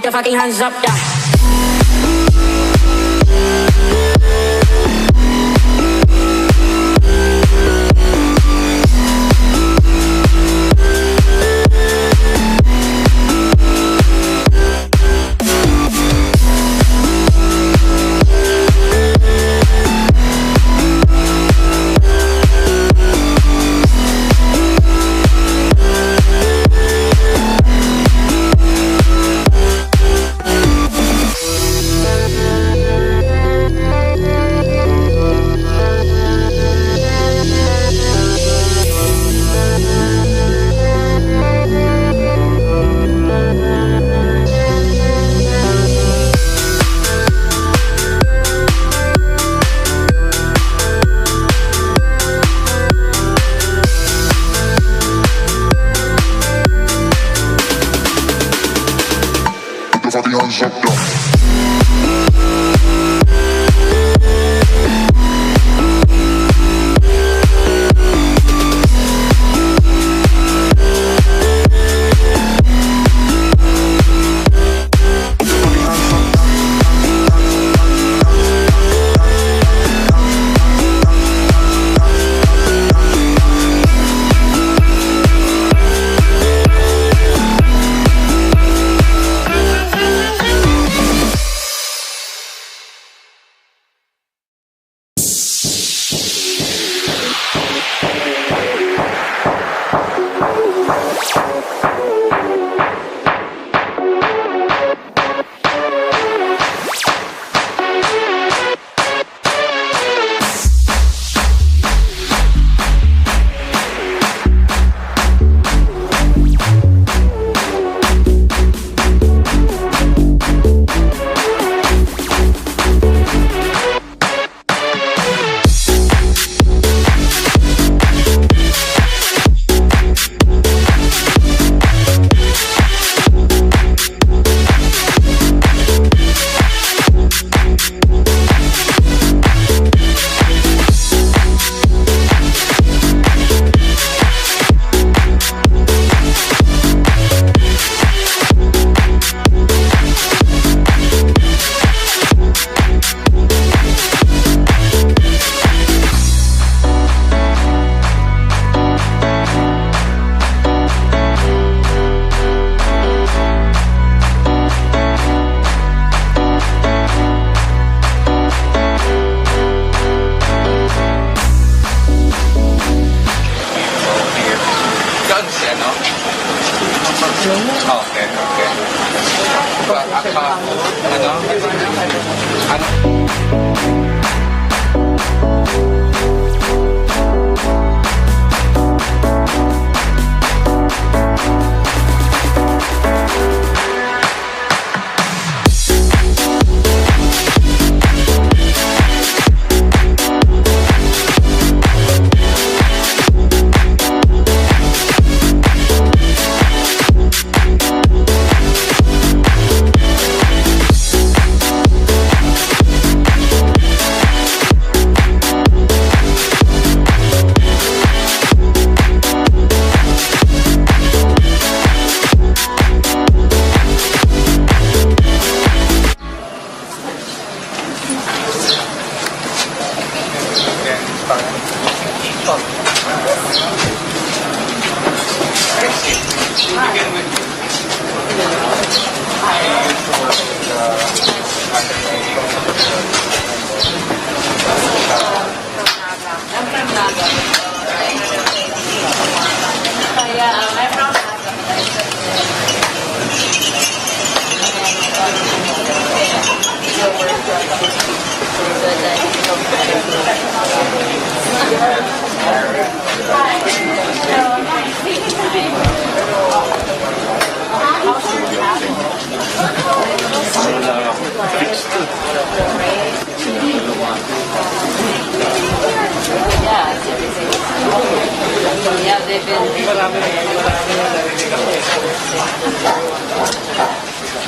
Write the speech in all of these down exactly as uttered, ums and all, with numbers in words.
Your fucking hands up, yeah. Doon si ano? Okay, okay. Ba, aka, ano? Ano?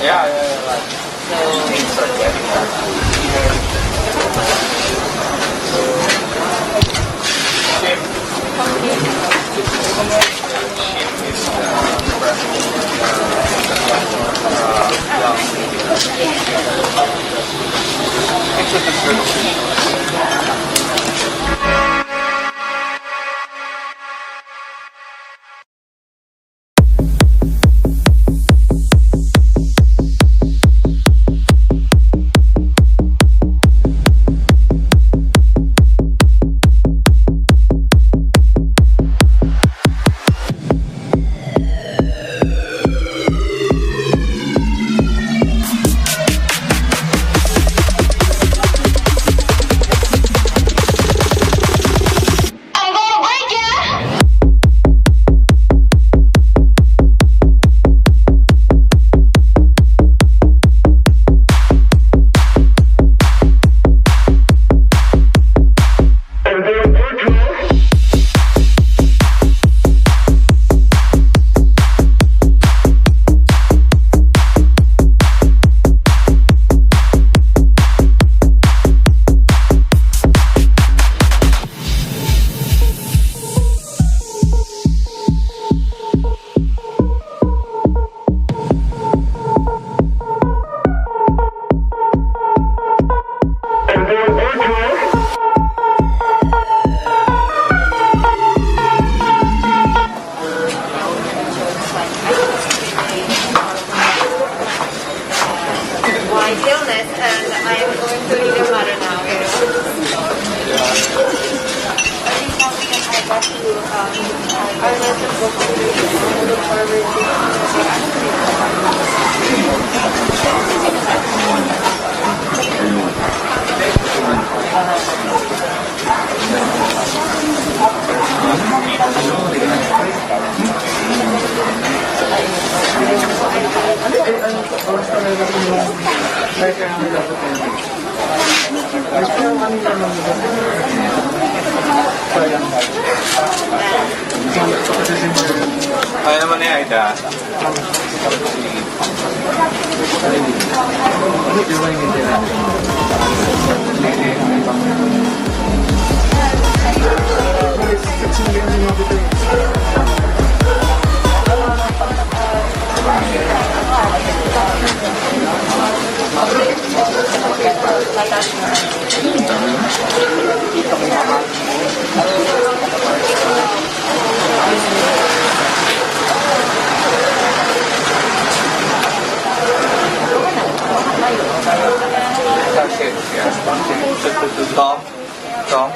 Yeah, yeah, yeah, right. My illness, and I am going to need a mother now. Kaya naman ni Aida. Tom? Tom?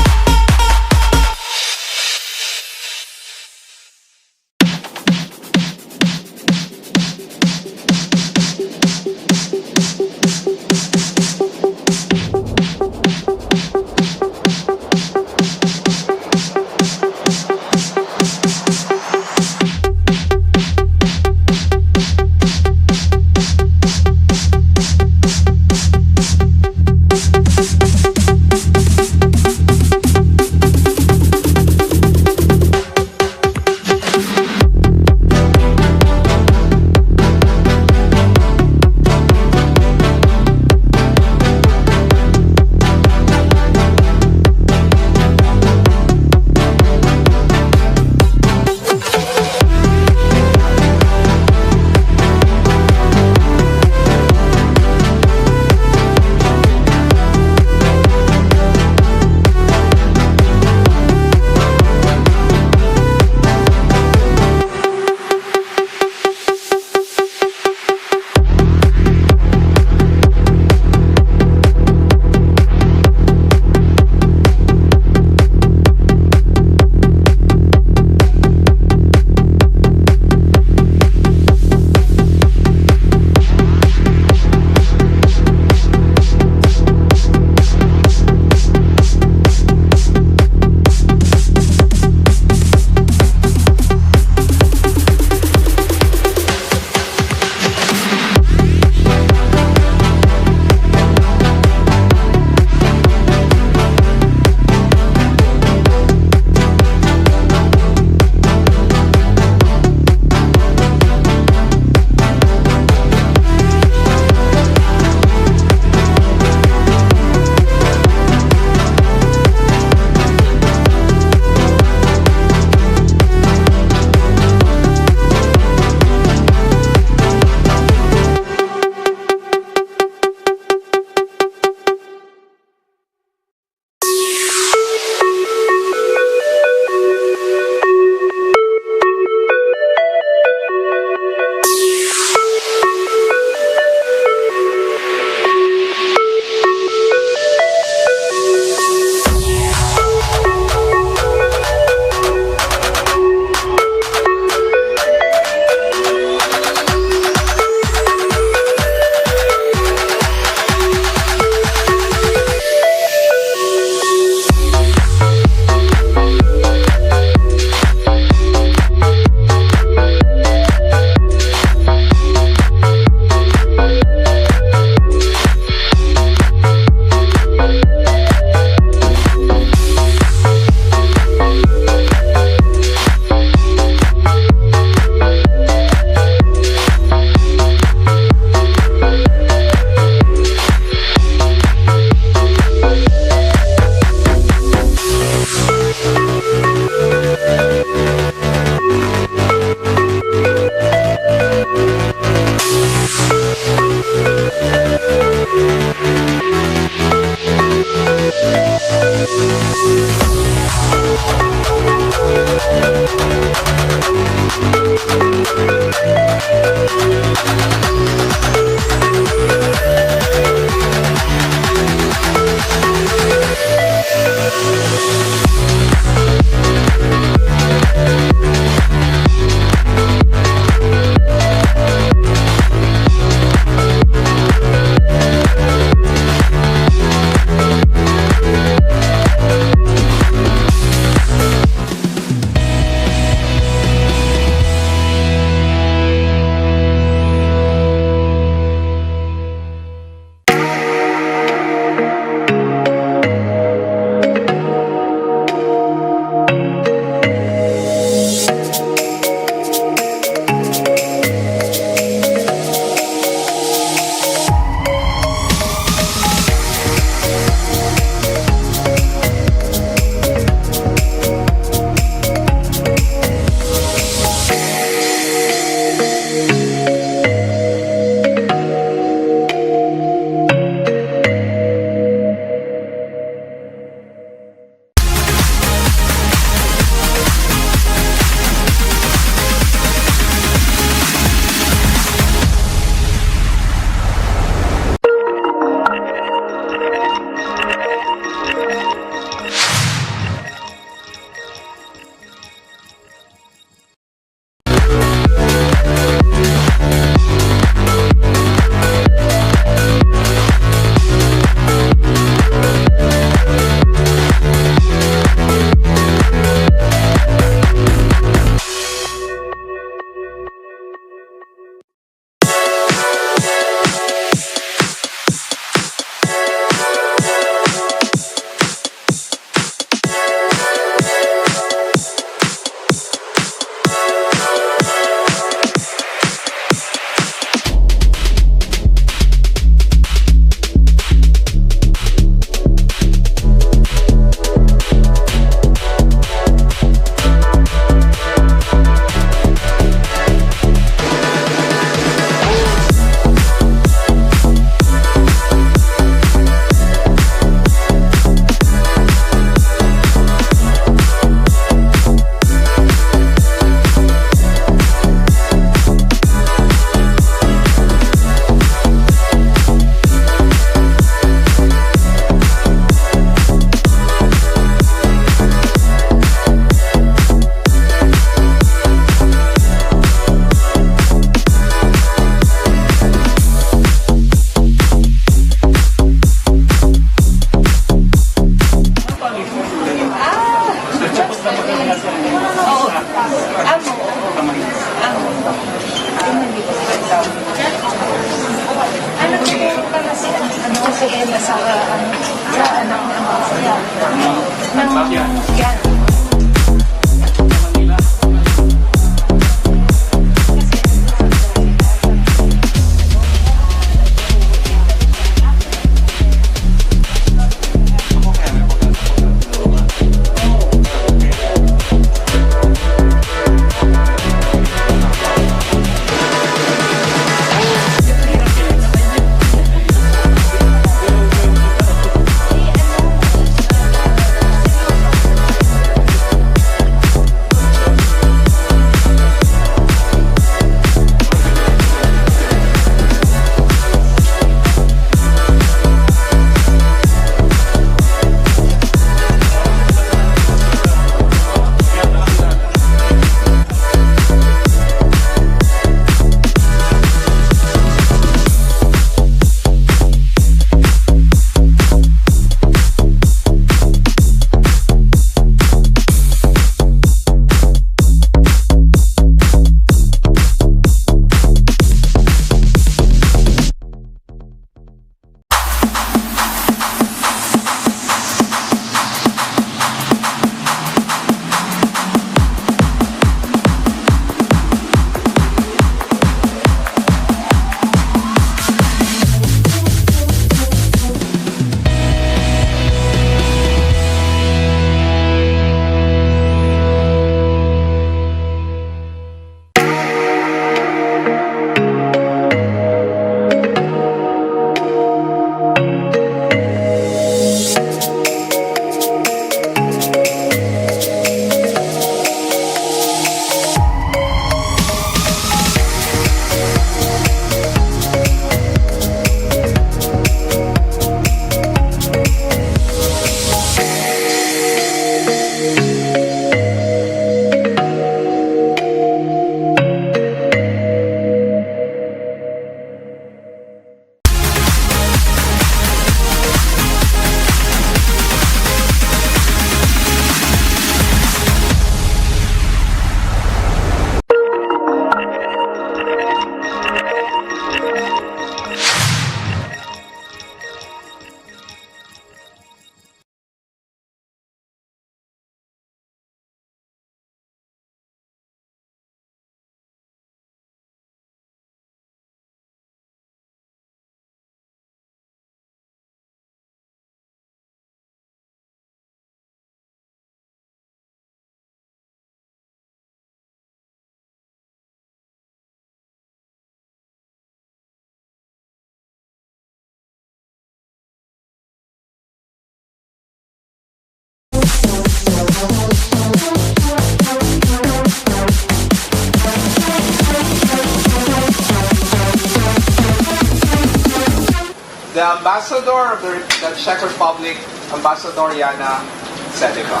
The ambassador of the, the Czech Republic, Ambassador Yana Sedeva.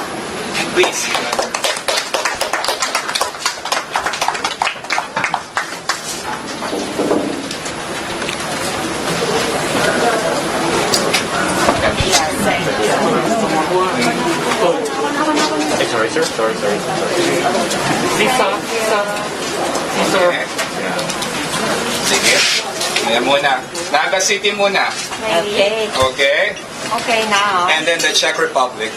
Please. Ay, sorry, sir. Sorry, sorry. Sisa, sisa. Sir. Sige. Ayan muna. Naga City muna. Okay. Okay. Okay na, oh. And then the Czech Republic.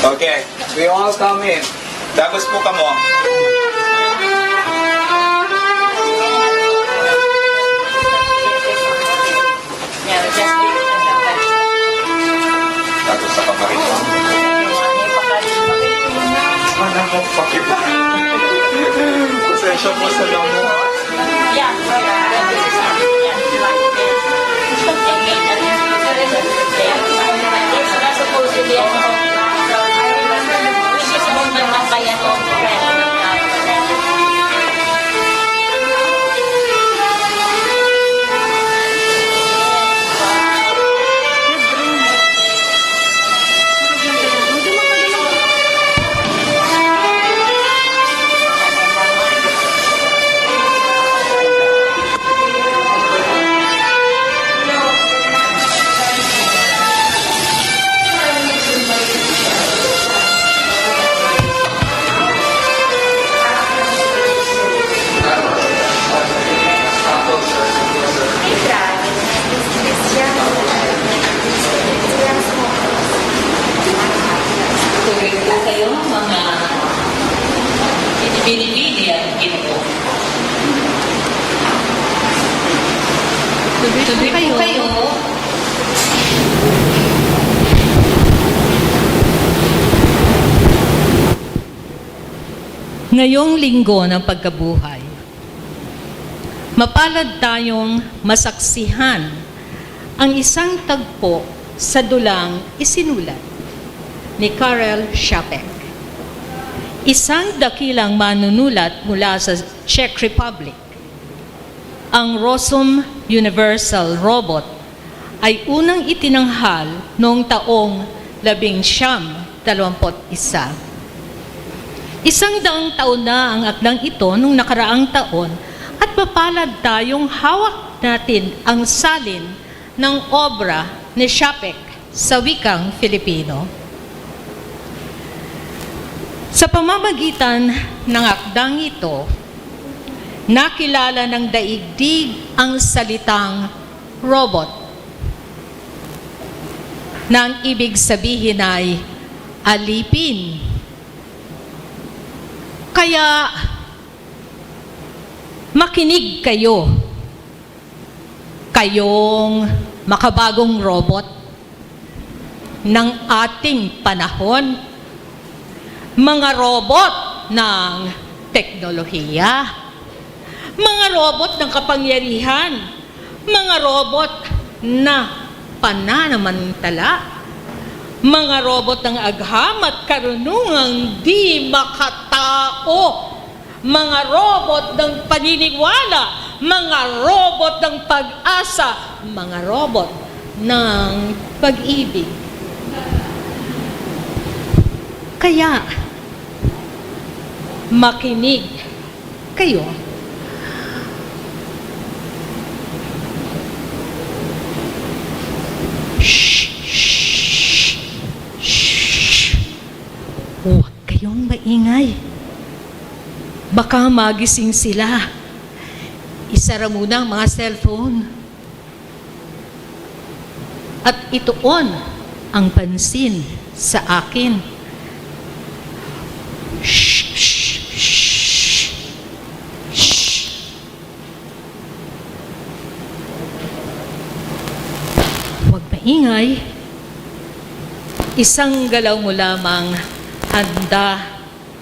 Okay. We all come in. Dagos po kamo. Dagos sa kamarin. Pasensya po sa damo. Tubig po kayo, mga pinipili ang Ginoo. Tubig po kayo. Ngayong linggo ng pagkabuhay, mapalad tayong masaksihan ang isang tagpo sa dulang isinulat ni Karel Čapek, isang dakilang manunulat mula sa Czech Republic. Ang Rozum Universal Robot ay unang itinanghal noong taong labing siyam dalawampot isa. Isang daang taon na ang akdang ito nung nakaraang taon at mapalad tayong hawak natin ang salin ng obra ni Čapek sa wikang Filipino. Sa pamamagitan ng akdang ito, nakilala ng daigdig ang salitang robot, na ang ibig sabihin ay alipin. Kaya, makinig kayo, kayong makabagong robot ng ating panahon, mga robot ng teknolohiya, mga robot ng kapangyarihan, mga robot na pananamantala, mga robot ng agham at karunungang di makatao, mga robot ng paniniwala, mga robot ng pag-asa, mga robot ng pag-ibig. Kaya, makinig kayo. Shh, shh, shh. Huwag kayong maingay. Baka magising sila. Isara muna ang mga cellphone. At ituon ang pansin sa akin. Shh, shh, shh, shh. Huwag maingay. Isang galaw mo lamang, handa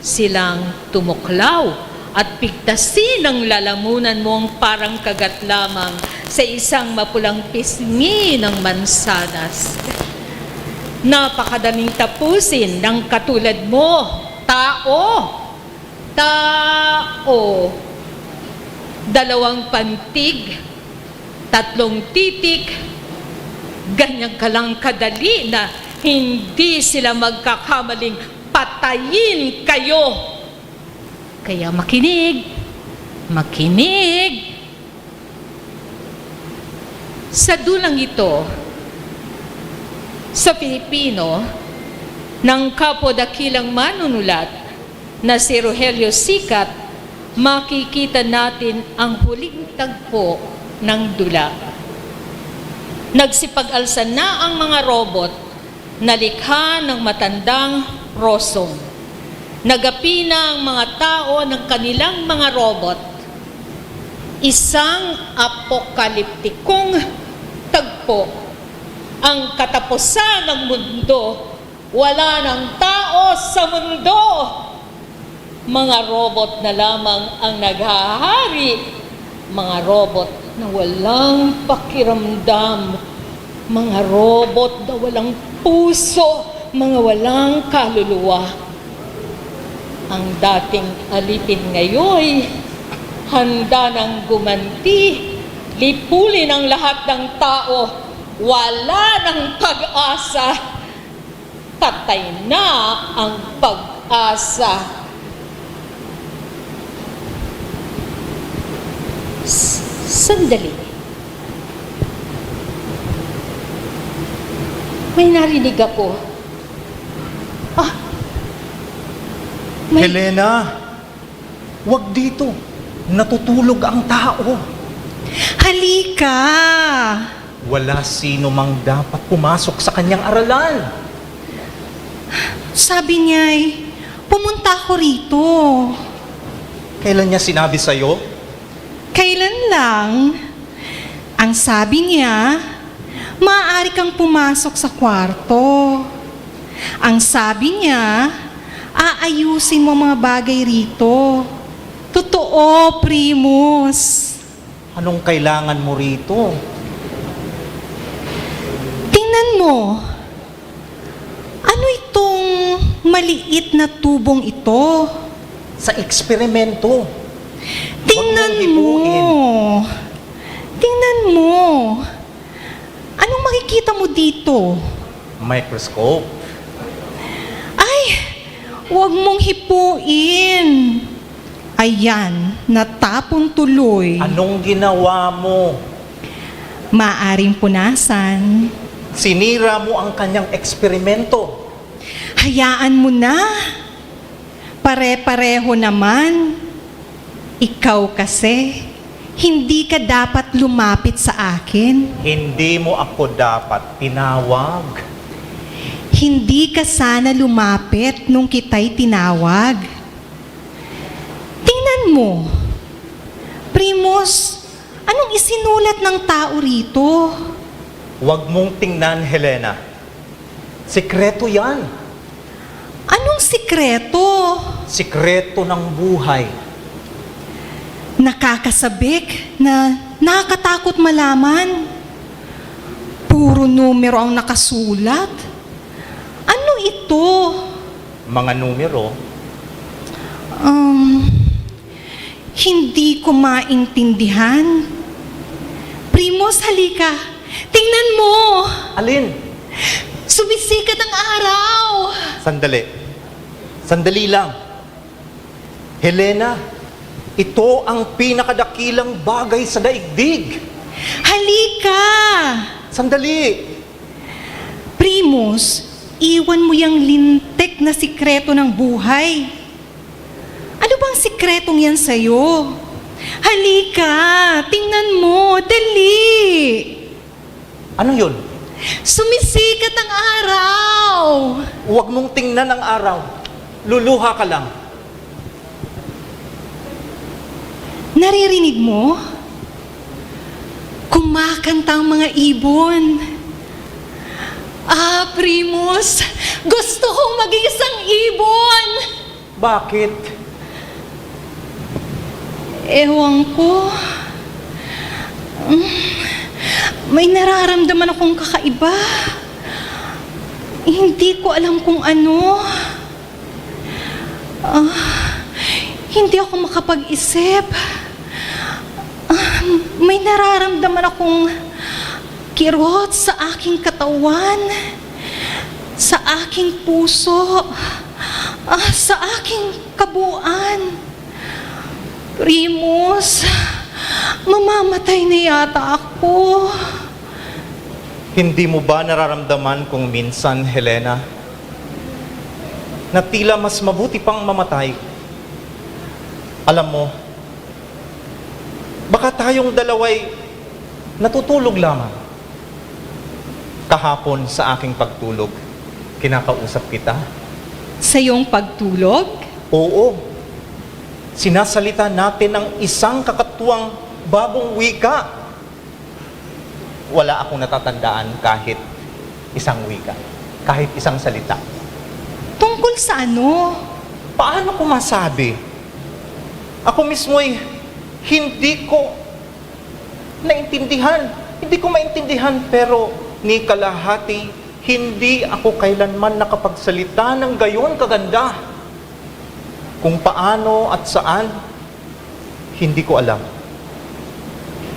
silang tumuklaw at pigtasin ang lalamunan mong parang kagat lamang sa isang mapulang pisngi ng mansanas. Napakadaling tapusin ng katulad mo, tao. Tao. Dalawang pantig, tatlong titik, ganyan ka lang kadali na hindi sila magkakamaling patayin kayo. Kaya makinig, makinig. Sa dulang ito, sa Filipino, ng kapwa dakilang manunulat na si Rogelio Sicat, makikita natin ang huling tagpo ng dula. Nagsipag-alsa na ang mga robot na likha ng matandang Rosom. Nagapi na ang mga tao ng kanilang mga robot. Isang apokaliptikong tagpo. Ang katapusan ng mundo. Wala nang tao sa mundo. Mga robot na lamang ang naghahari. Mga robot na walang pakiramdam. Mga robot na walang puso. Mga walang kaluluwa. Ang dating alipin ngayoy, handa nang gumanti. Lipulin ang lahat ng tao. Wala nang pag-asa. Patay na ang pag-asa. S-, sandali. May narinig ako. Ah! May Helena! Wag dito. Natutulog ang tao. Halika! Wala sino mang dapat pumasok sa kanyang aralan. Sabi niya eh, pumunta ako rito. Kailan niya sinabi sa'yo? Kailan lang. Ang sabi niya, maaari kang pumasok sa kwarto. Ang sabi niya, aayusin mo ang mga bagay rito. Totoo, Primus. Anong kailangan mo rito? Tingnan mo. Ano itong maliit na tubong ito? Sa eksperimento. Tingnan mo. Tingnan mo. Anong makikita mo dito? Microscope. Ay, wag mong hipuin. Ayan, natapon tuloy. Anong ginawa mo? Maaring punasan. Sinira mo ang kanyang eksperimento. Hayaan mo na. Pare-pareho naman. Ikaw kasi, hindi ka dapat lumapit sa akin. Hindi mo ako dapat tinawag. Hindi ka sana lumapit nung kita'y tinawag. Tingnan mo. Primos, anong isinulat ng tao rito? Huwag mong tingnan, Helena. Sikreto yan. Anong sikreto? Sikreto ng buhay. Nakakasabik na nakakatakot malaman. Puro numero ang nakasulat. Ano ito? Mga numero? Um, hindi ko maintindihan. Primos, halika. Tingnan mo! Alin? Sumisikat ang araw! Sandali. Sandali lang. Helena, ito ang pinakadakilang bagay sa daigdig. Halika! Sandali! Primos, iwan mo yang lintik na sikreto ng buhay. Ano bang sikretong yan sa'yo? Halika, tingnan mo, dali! Ano yun? Sumisikat ang araw! Huwag mong tingnan ang araw. Luluha ka lang. Naririnig mo? Kumakanta ang mga ibon. Ah, Primus, gusto kong maging isang ibon! Bakit? Ewan ko. Mm, may nararamdaman akong kakaiba. Hindi ko alam kung ano. Ah, hindi ako makapag-isip. May nararamdaman akong kirot sa aking katawan, sa aking puso, ah, sa aking kabuuan. Primus, mamamatay na yata ako. Hindi mo ba nararamdaman kung minsan, Helena, na tila mas mabuti pang mamatay? Alam mo, baka tayong dalawa'y natutulog lamang. Kahapon sa aking pagtulog, kinakausap kita. Sa iyong pagtulog? Oo. Sinasalita natin ang isang kakatuwang bagong wika. Wala akong natatandaan kahit isang wika, kahit isang salita. Tungkol sa ano? Paano ko masabi? Ako mismo'y hindi ko naintindihan. Hindi ko maintindihan, pero ni kalahati, hindi ako kailanman nakapagsalita ng gayon kaganda. Kung paano at saan, hindi ko alam.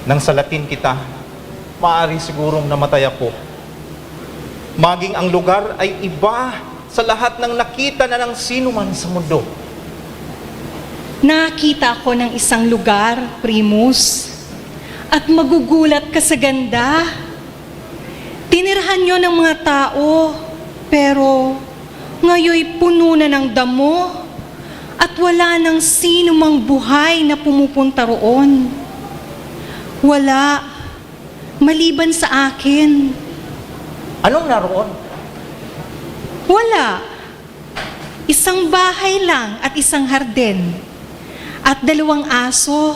Nang salatin kita, maaari sigurong namatay ako. Maging ang lugar ay iba sa lahat ng nakita na ng sino man sa mundo. Nakita ako ng isang lugar, Primus, at magugulat ka sa ganda. Tinirahan yon ng mga tao, pero ngayoy puno na ng damo at wala nang sino mang buhay na pumupunta roon. Wala, maliban sa akin. Anong naroon? Wala. Isang bahay lang at isang hardin, at dalawang aso.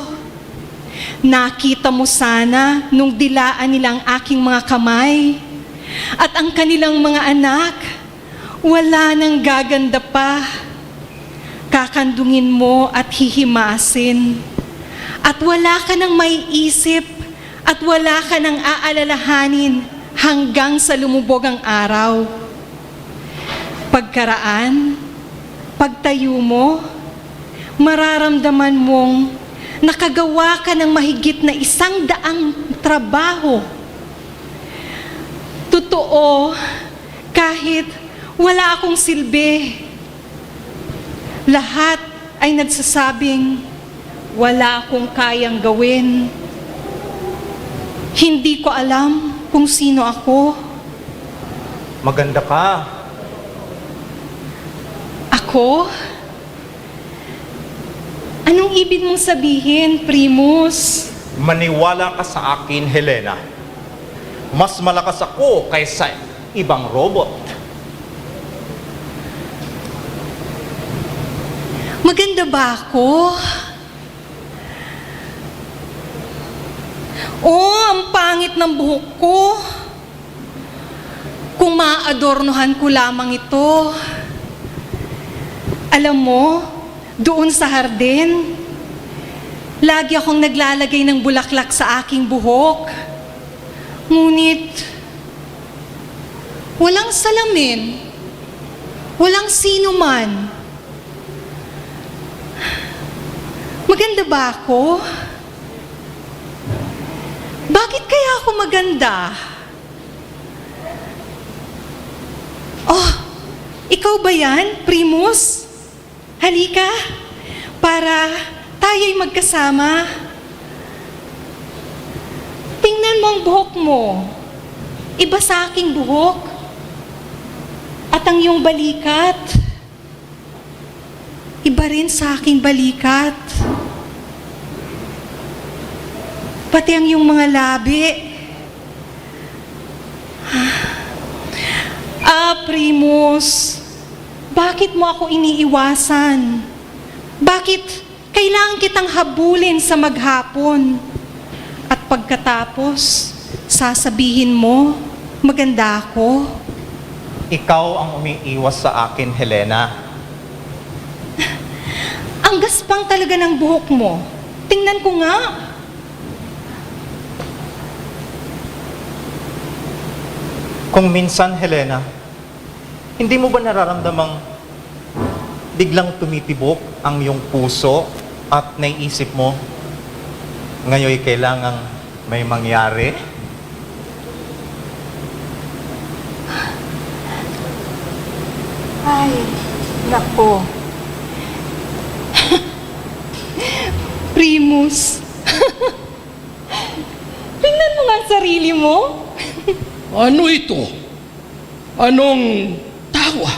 Nakita mo sana nung dilaan nila ang aking mga kamay, at ang kanilang mga anak, wala nang gaganda pa. Kakandungin mo at hihimasin, at wala ka nang maiisip, at wala ka nang aalalahanin hanggang sa lumubog ang araw. Pagkaraan, pagtayo mo, mararamdaman mong nakagawa ka ng mahigit na isang daang trabaho. Totoo, kahit wala akong silbi, lahat ay nagsasabing, "Wala akong kayang gawin. Hindi ko alam kung sino ako." Maganda ka. Ako? Anong ibig mong sabihin, Primus? Maniwala ka sa akin, Helena. Mas malakas ako kaysa ibang robot. Maganda ba ako? Oh, ang pangit ng buhok ko. Kung maadornohan ko lamang ito. Alam mo, doon sa hardin, lagi akong naglalagay ng bulaklak sa aking buhok. Ngunit, walang salamin, walang sino man. Maganda ba ako? Bakit kaya ako maganda? Oh, ikaw ba yan, Primus? Halika, para tayo'y magkasama. Tingnan mo ang buhok mo. Iba sa aking buhok. At ang iyong balikat. Iba rin sa aking balikat. Pati ang iyong mga labi. Ah, Primus, bakit mo ako iniiwasan? Bakit kailangan kitang habulin sa maghapon? At pagkatapos, sasabihin mo, maganda ako? Ikaw ang umiiwas sa akin, Helena. Ang gaspang talaga ng buhok mo. Tingnan ko nga. Kung minsan, Helena, hindi mo ba nararamdamang biglang tumitibok ang iyong puso at naiisip mo, "Ngayoy kailangang May mangyari? Ay, nako. Primus. Tingnan mo nga ang sarili mo. Ano ito? Anong tawa?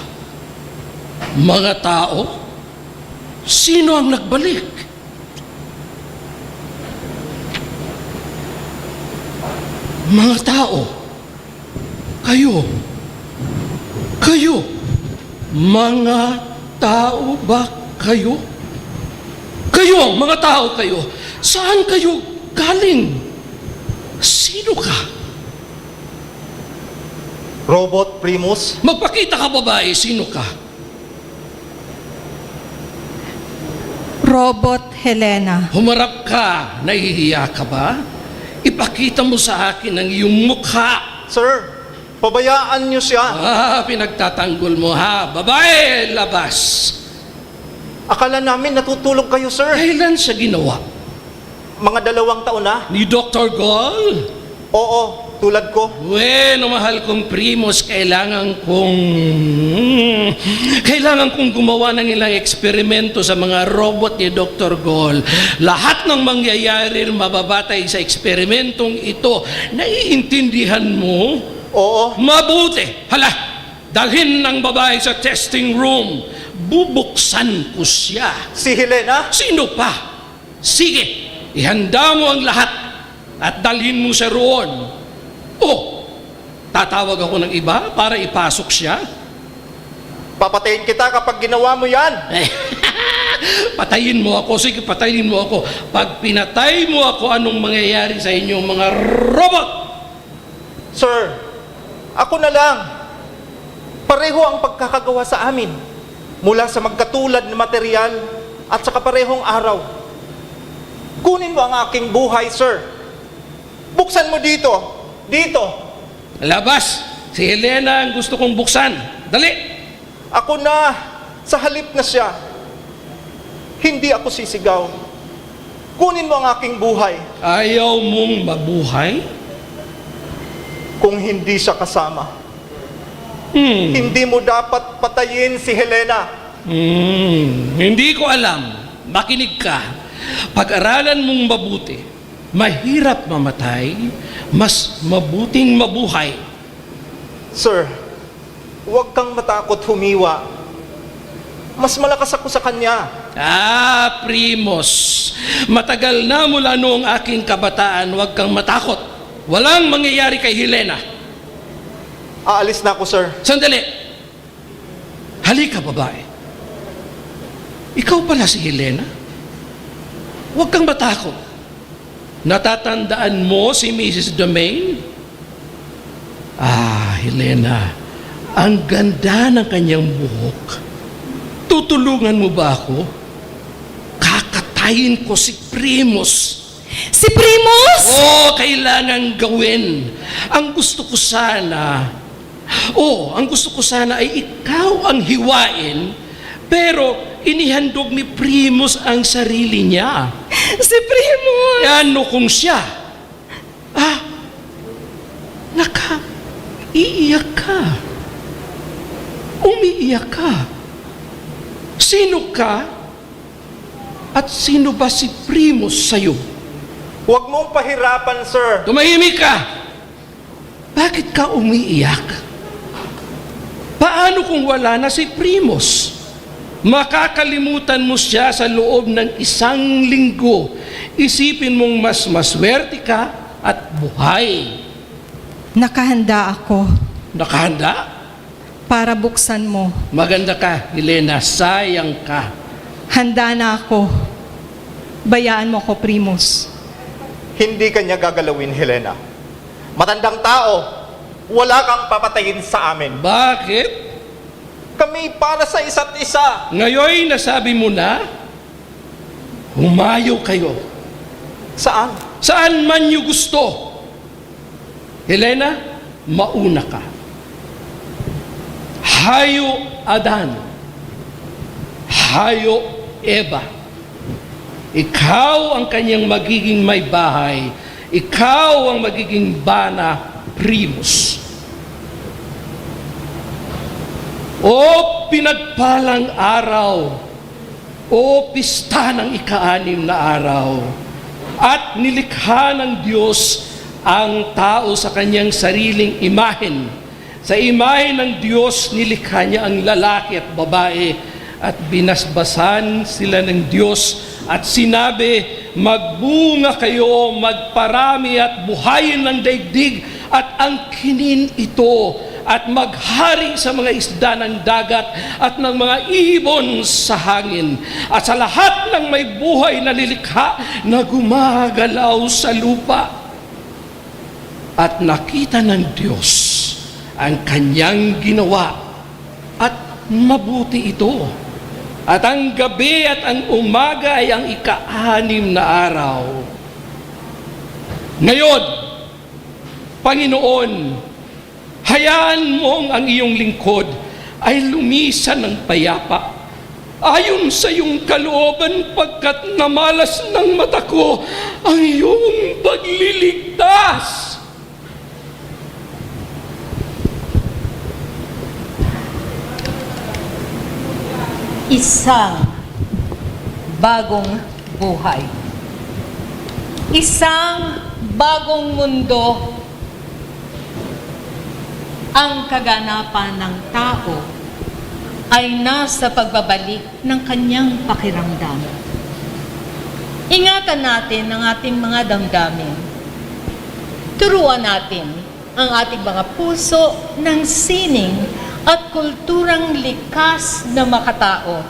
Mga tao? Sino ang nagbalik? Mga tao? Kayo? Kayo? Mga tao ba kayo? Kayo, mga tao kayo, saan kayo galing? Sino ka? Robot, Primus? Magpakita ka, babae, sino ka? Robot Helena. Humarap ka, nahihiya ka ba? Ipakita mo sa akin ang iyong mukha. Sir, pabayaan niyo siya. Ah, pinagtatanggol mo ha. Babae, labas. Akala namin natutulog kayo, sir. Kailan siya ginawa? Mga dalawang taon na. Ni Doktor Gol? Oo, tulad ko. Bueno, mahal kong Primus, kailangan kong... Kailangan kong gumawa ng ilang eksperimento sa mga robot ni Doktor Gol. Lahat ng mangyayari mababatay sa eksperimentong ito. Naiintindihan mo? Oo. Mabuti. Hala, dalhin ang babae sa testing room. Bubuksan ko siya. Si Helena? Sino pa? Sige, ihanda mo ang lahat at dalhin mo siya roon. O, tatawag ako ng iba para ipasok siya? Papatayin kita kapag ginawa mo yan. Patayin mo ako. Sige, patayin mo ako. Pag pinatay mo ako, anong mangyayari sa inyong mga robot? Sir, ako na lang. Pareho ang pagkakagawa sa amin. Mula sa magkatulad na material at sa kaparehong araw. Kunin mo ang aking buhay, sir. Buksan mo dito. Dito. Labas! Si Helena ang gusto kong buksan. Dali! Ako na, sa halip na siya. Hindi ako sisigaw. Kunin mo ang aking buhay. Ayaw mong mabuhay? Kung hindi siya kasama, Hmm. hindi mo dapat patayin si Helena. Hmm. Hindi ko alam. Makinig ka. Pag-aralan mong mabuti. Mahirap mamatay, mas mabuting mabuhay. Sir, huwag kang matakot humiwa. Mas malakas ako sa kanya. Ah, Primos. Matagal na mula noong aking kabataan, huwag kang matakot. Walang mangyayari kay Helena. Aalis na ako, sir. Sandali. Halika, babae. Ikaw pala si Helena? Huwag kang matakot. Natatandaan mo si Missus Domain? Ah, Helena, ang ganda ng kanyang buhok. Tutulungan mo ba ako? Kakatayin ko si Primus. Si Primus? Oo, kailangan gawin. Ang gusto ko sana, oo, ang gusto ko sana ay ikaw ang hiwain, pero inihandog ni Primus ang sarili niya. Si Primus! E ano kung siya? Ah, naka, iiyak ka. Umiiyak ka. Sino ka? At sino ba si Primus sa'yo? Huwag mong pahirapan, sir. Tumahimik ka! Bakit ka umiiyak? Paano kung wala na si Primus? Makakalimutan mo siya sa loob ng isang linggo. Isipin mong mas maswerte ka at buhay. Nakahanda ako. Nakahanda? Para buksan mo. Maganda ka, Helena. Sayang ka. Handa na ako. Bayaan mo ako, Primus. Hindi ka niya gagalawin, Helena. Matandang tao, wala kang papatayin sa amin. Bakit? Kami para sa isa't isa. Ngayon, nasabi mo na, humayo kayo. Saan? Saan man niyo gusto. Helena, mauna ka. Hayo Adan. Hayo Eva. Ikaw ang kanyang magiging may bahay. Ikaw ang magiging bana, Primus. O pinagpalang araw, o pista ng ika-anim na araw, at nilikha ng Diyos ang tao sa kanyang sariling imahen. Sa imahe ng Diyos, nilikha niya ang lalaki at babae, at binasbasan sila ng Diyos, at sinabi, "Magbunga kayo, magparami at buhayin ang daigdig, at angkinin ito, at maghari sa mga isda ng dagat at ng mga ibon sa hangin, at sa lahat ng may buhay na lilikha na gumagalaw sa lupa." At nakita ng Diyos ang kanyang ginawa, at mabuti ito. At ang gabi at ang umaga ay ang ika-anim na araw. Ngayon, Panginoon, hayaan mong ang iyong lingkod ay lumisan ng payapa, ayon sa iyong kalooban, pagkat namalas ng mata ko ang iyong pagliligtas. Isang bagong buhay. Isang bagong mundo. Ang kaganapan ng tao ay nasa pagbabalik ng kanyang pakiramdam. Ingatan natin ang ating mga damdamin. Turuan natin ang ating mga puso ng sining at kulturang likas na makatao.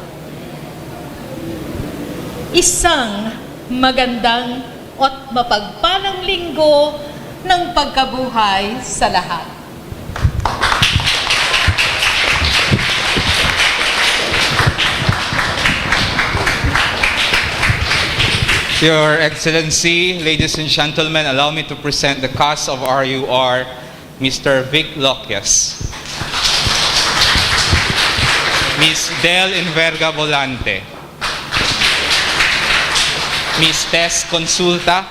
Isang magandang at mapagpalang linggo ng pagkabuhay sa lahat. Your Excellency, ladies and gentlemen, allow me to present the cast of R U R, Mister Vic Loquias, Miss Del Enverga Volante, Miss Tess Consulta,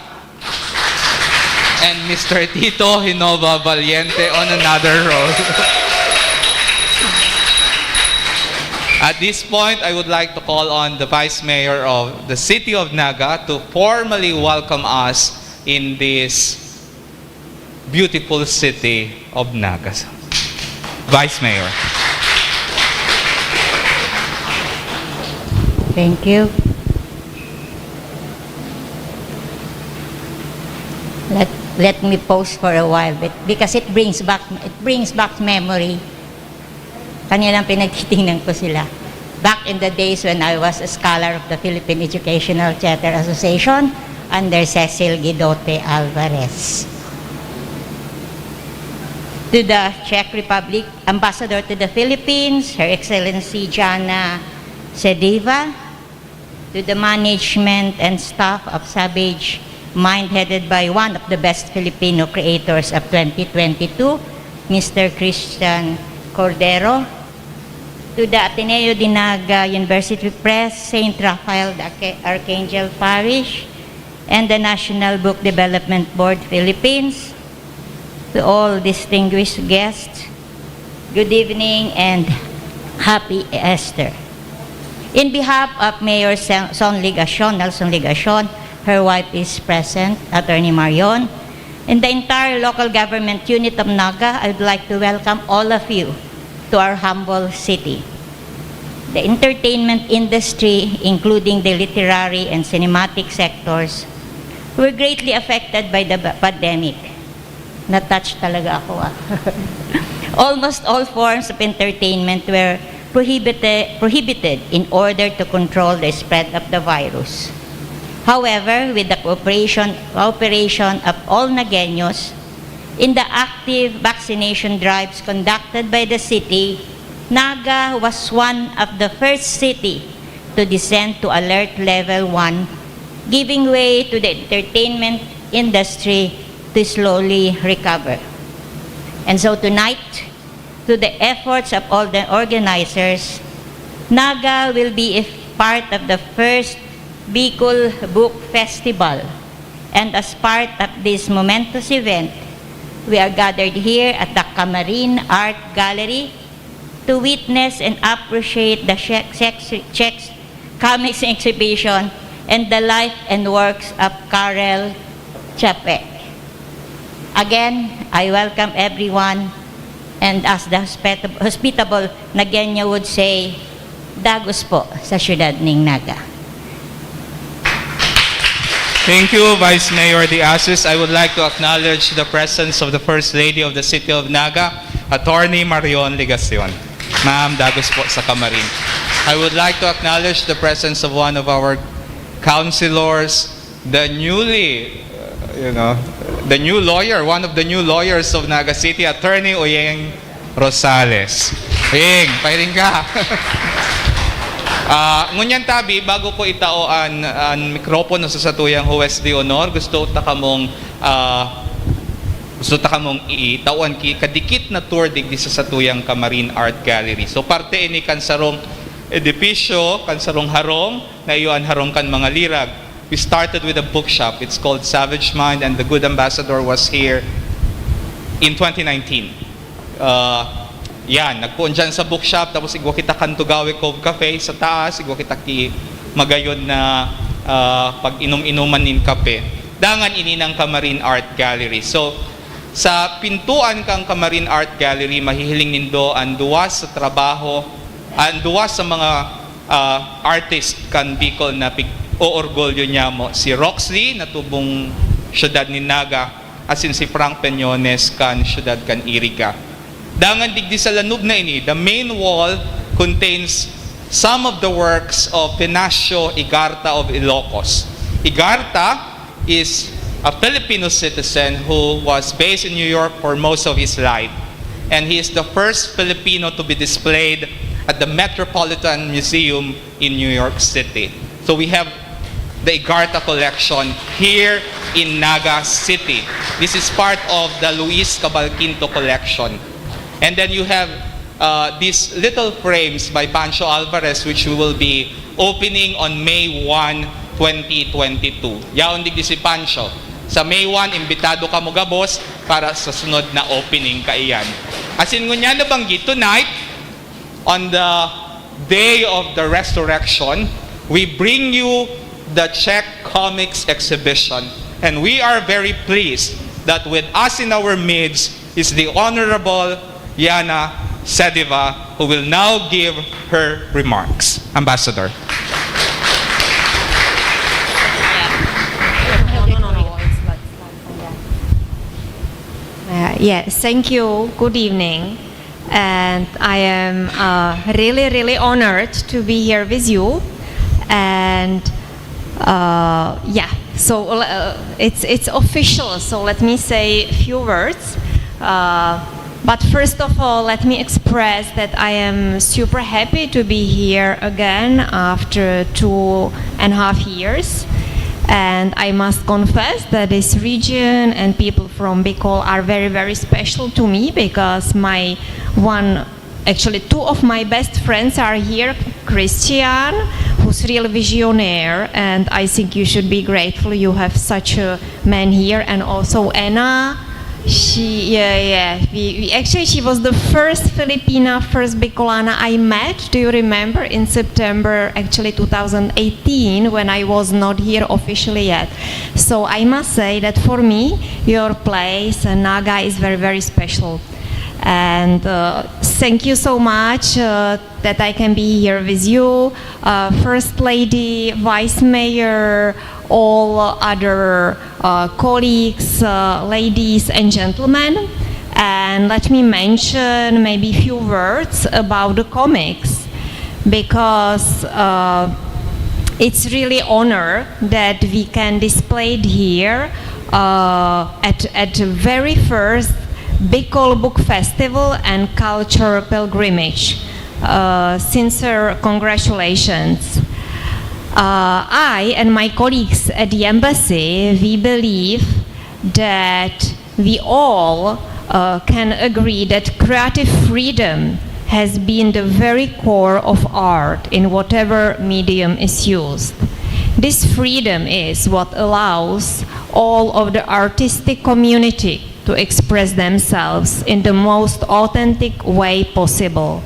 and Mister Tito Hinova Valiente on another role. At this point, I would like to call on the Vice Mayor of the City of Naga to formally welcome us in this beautiful city of Naga. Vice Mayor. Thank you. Let, let me pause for a while but because it brings back it brings back memory. Kanilang pinagtitingnan ko sila. Back in the days when I was a scholar of the Philippine Educational Theater Association under Cecil Guidote Alvarez. To the Czech Republic, Ambassador to the Philippines, Her Excellency Jana Sediva, to the management and staff of Savage Mind, headed by one of the best Filipino creators of twenty twenty-two, Mister Christian Cordero, to the Ateneo de Naga University Press, Saint Raphael the Archangel Parish, and the National Book Development Board Philippines, to all distinguished guests, good evening and happy Easter. In behalf of Mayor Son Legacion, Nelson Legacion, her wife is present, Attorney Marion, and the entire local government unit of Naga, I would like to welcome all of you to our humble city. The entertainment industry, including the literary and cinematic sectors, were greatly affected by the pandemic. Na-touch talaga ako ah. Almost all forms of entertainment were prohibited, prohibited in order to control the spread of the virus. However, with the cooperation, cooperation of all Nagueños, in the active vaccination drives conducted by the city, Naga was one of the first city to descend to Alert Level one, giving way to the entertainment industry to slowly recover. And so tonight, to the efforts of all the organizers, Naga will be a part of the first Bicol Book Festival, And as part of this momentous event, we are gathered here at the Camarin Art Gallery to witness and appreciate the Czech, Czech, Czech comics exhibition and the life and works of Karel Čapek. Again, I welcome everyone, and as the hospit-, hospitable Nagueño would say, dagos po sa siyudad ning Naga. Thank you, Vice Mayor De Asis. I would like to acknowledge the presence of the First Lady of the City of Naga, Attorney Marion Legacion. Ma'am, dagos po sa Camarin. I would like to acknowledge the presence of one of our councilors, the newly, uh, you know, the new lawyer, one of the new lawyers of Naga City, Attorney Oyeng Rosales. Oyeng, pahiling ka. Ah, ngunyan tabi, bago ko itao an, an mikropono sa satuyang Huwes de Honor, gusto ta kamong, ah, gusto ta kamong itao an ki-, kadikit na tour digdi sa satuyang Camarin Art Gallery. So, parte ini kan sarong edipisyo, kan sarong harong, na iyo an harong kan mga lirag. We started with a bookshop. It's called Savage Mind, and the good ambassador was here in twenty nineteen. Uh, yan, nagpoon dyan sa bookshop, tapos igwa kita kan Tugawe Cove Cafe sa taas, igwa kita ki magayon na, ah, pag-inom-inuman nin kape. Dangan ini nang Camarin Art Gallery. So, sa pintuan kang Camarin Art Gallery, mahihiling nindo an duwa sa trabaho, an duwa sa mga, ah, artist kan Bicol na pig-oorgulyo nyamo, si Roxley, na tubong siyudad nin Naga, asin si Frank Peñones kan siyudad kan Iriga. Dangan digdi sa lanog na ini, the main wall contains some of the works of Venancio Igarta of Ilocos. Igarta is a Filipino citizen who was based in New York for most of his life. And he is the first Filipino to be displayed at the Metropolitan Museum in New York City. So we have the Igarta collection here in Naga City. This is part of the Luis Cabalquinto collection. And then you have, uh, these little frames by Pancho Alvarez, which we will be opening on May one, twenty twenty-two. Yaon digdi si Pancho. Sa May one, imbitado kamo gabos para sa sunod na opening kaiyan. Asin ngunyan nabanggit, tonight, on the day of the resurrection, we bring you the Czech Comics exhibition. And we are very pleased that with us in our midst is the Honorable Yana Sediva, who will now give her remarks. Ambassador. Uh, yes, thank you. Good evening. And I am, uh, really, really honored to be here with you. And, uh, yeah, so, uh, it's, it's official, so let me say a few words. Uh, but first of all, let me express that I am super happy to be here again after two and a half years. And I must confess that this region and people from Bicol are very, very special to me, because my one, actually, two of my best friends are here, Christian, who's real visionaire, and I think you should be grateful you have such a man here, and also Anna. She, yeah, yeah. We, we actually, she was the first Filipina, first Bicolana I met. Do you remember, in September, actually, two thousand eighteen, when I was not here officially yet? So I must say that for me, your place, uh, Naga, is very, very special. And, uh, thank you so much, uh, that I can be here with you, uh, First Lady, Vice Mayor, all other, uh, colleagues, uh, ladies and gentlemen. And let me mention maybe few words about the comics, because, uh, it's really honor that we can display it here, uh, at, at the very first Bicol Book Festival and Culture Pilgrimage. Uh, sincere congratulations. Uh, I and my colleagues at the embassy, we believe that we all, uh, can agree that creative freedom has been the very core of art in whatever medium is used. This freedom is what allows all of the artistic community to express themselves in the most authentic way possible.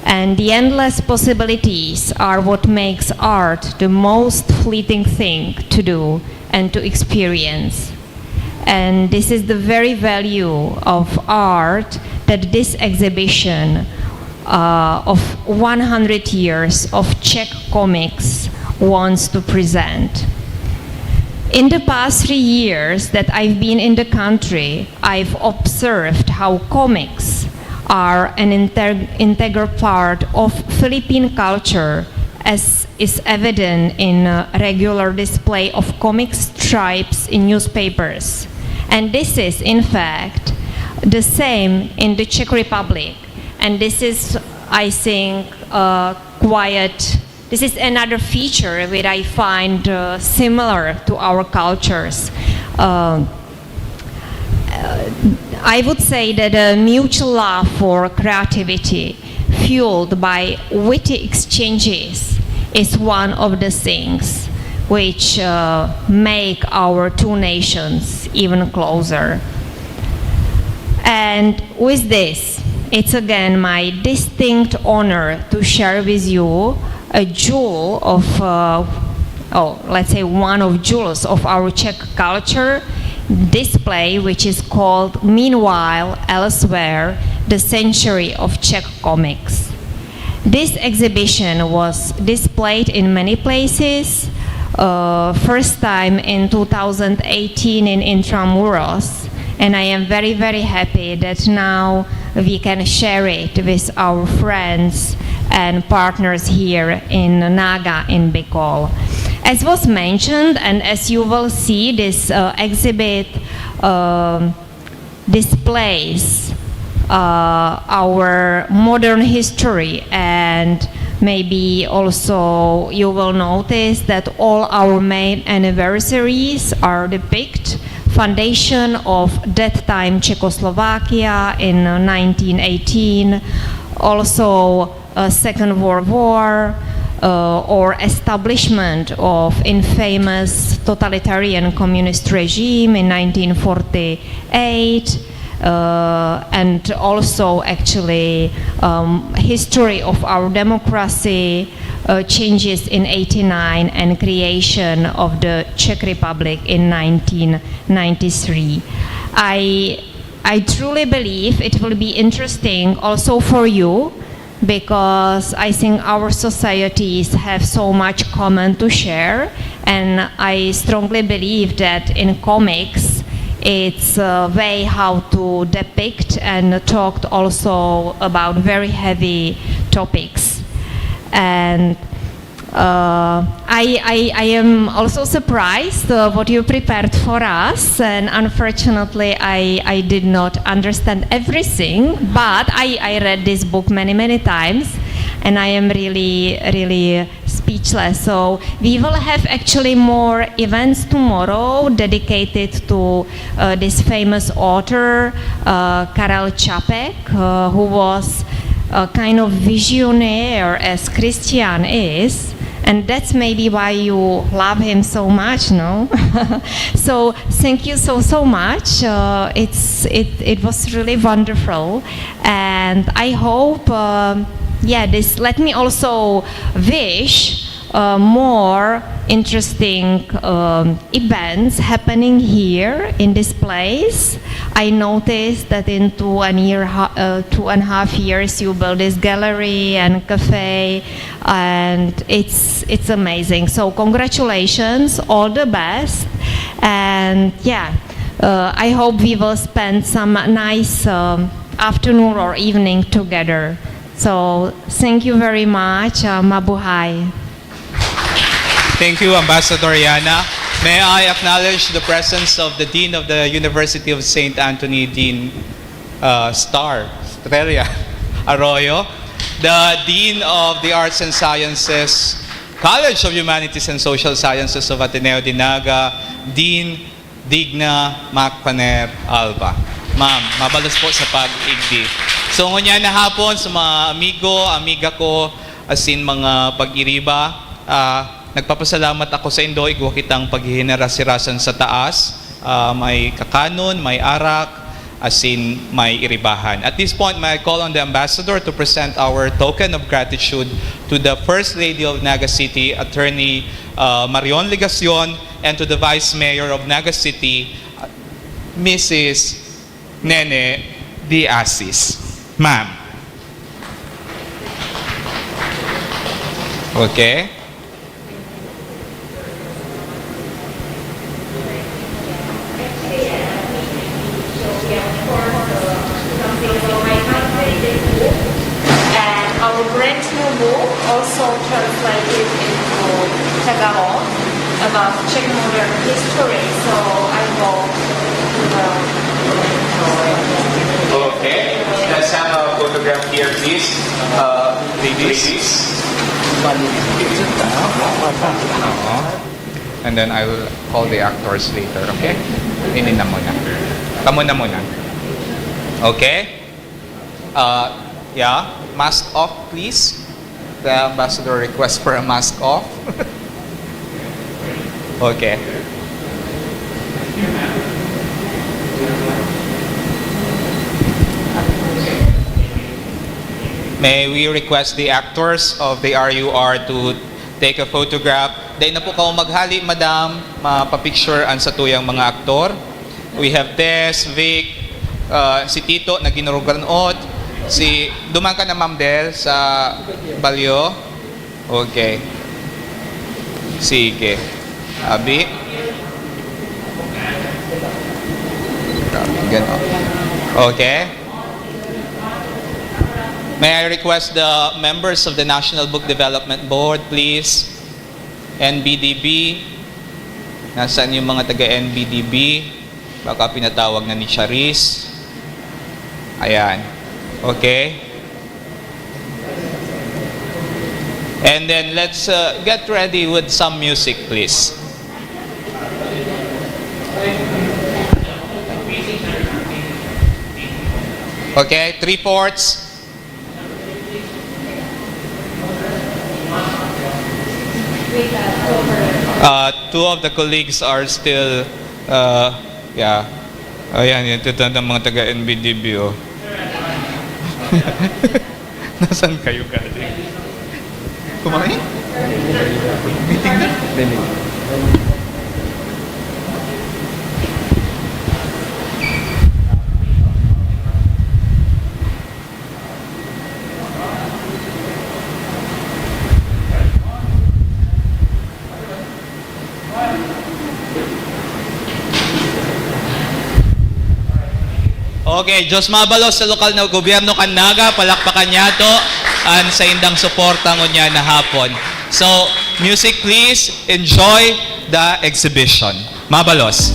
And the endless possibilities are what makes art the most fleeting thing to do and to experience. And this is the very value of art that this exhibition uh, of one hundred years of Czech comics wants to present. In the past three years that I've been in the country, I've observed how comics are an integ- integral part of Philippine culture, as is evident in a regular display of comic strips in newspapers. And this is, in fact, the same in the Czech Republic. And this is, I think, uh, quite, this is another feature that I find uh, similar to our cultures. Uh, uh, I would say that a mutual love for creativity, fueled by witty exchanges, is one of the things which uh, make our two nations even closer. And with this, it's again my distinct honor to share with you a jewel of, uh, oh, let's say, one of jewels of our Czech culture display, which is called Meanwhile Elsewhere: The Century of Czech Comics. This exhibition was displayed in many places, uh, first time in two thousand eighteen in Intramuros, and I am very, very happy that now we can share it with our friends and partners here in Naga in Bicol. As was mentioned, and as you will see, this uh, exhibit um, displays uh, our modern history, and maybe also you will notice that all our main anniversaries are depict foundation of that time Czechoslovakia in uh, nineteen eighteen, also uh, Second World War, uh, or establishment of infamous totalitarian communist regime in nineteen forty-eight, uh, and also actually um, history of our democracy, uh, changes in eighty-nine, and creation of the Czech Republic in nineteen ninety-three. I I truly believe it will be interesting also for you, because I think our societies have so much common to share, and I strongly believe that in comics it's a way how to depict and talk also about very heavy topics. And uh, I, I, I am also surprised uh, what you prepared for us, and unfortunately, I, I did not understand everything, but I, I read this book many, many times, and I am really, really speechless. So we will have actually more events tomorrow dedicated to uh, this famous author, uh, Karel Čapek, uh, who was a kind of visionaire as Christian is. And that's maybe why you love him so much, no? So thank you so, so much. Uh, it's, it, it was really wonderful. And I hope, um, yeah, this, let me also wish uh, more interesting um, events happening here in this place. I noticed that in two and year, ha- uh, two and a half years, you build this gallery and cafe, and it's it's amazing. So congratulations, all the best, and yeah, uh, I hope we will spend some nice um, afternoon or evening together. So thank you very much. Uh, mabuhay. Thank you, Ambassador Yana. May I acknowledge the presence of the Dean of the University of Saint Anthony, Dean uh, Star, Estrella Arroyo, the Dean of the Arts and Sciences, College of Humanities and Social Sciences of Ateneo de Naga, Dean Digna Macpaner Alba. Ma'am, mabalos po sa pag-igdi. So, ngunyan na hapon sa mga amigo, amiga ko, asin mga pag-iriba, ah, Nagpapasalamat ako sa indo, igwa kitang paghihinarasirasan sa taas, ah, may kakanon, may arak, asin may iribahan. At this point, may I call on the ambassador to present our token of gratitude to the First Lady of Naga City, Attorney, ah, Marion Legacion, and to the Vice Mayor of Naga City, Missus Nene de Asis. Ma'am. Okay. And our brand new book also translated into Tagalog about Chikmagalur history. So I hope you will enjoy. Okay. Let's have a photograph here, please. Uh, ladies. Ladies. Oo. And then I will call the actors later, okay? Ini na muna. Kamo na muna. Okay? Uh, yeah, mask off, please. The ambassador request for a mask off. Okay. May we request the actors of the R U R to take a photograph? Dai na po kamo maghali, madam. Mapapicture ang satuyang mga aktor. We have Tess, Vic, uh, si Tito na ginurugan-ot. Si, duman ka na, Ma'am Del, sa Balyo. Okay. Sige. Abi. Grabe, ganon. Okay. May I request the members of the National Book Development Board, please? N B D B. Nasaan yung mga taga N B D B? Baka pinatawag na ni Charis. Ayan. Okay. And then let's, uh, get ready with some music, please. Okay, three-fourths. Uh, two of the colleagues are still, uh, yeah. Ayan, yung tutunan ng mga taga N B D B, oh. Nasaan kayo galing? Kumain? Meeting na? Meeting. Okay, Diyos mabalos sa lokal na gobyerno kan Naga, palakpakan niyato an saindang suporta ngunyan na hapon. So, music please, enjoy the exhibition. Mabalos.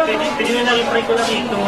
Pwede, pwede na i-fry ko lang itong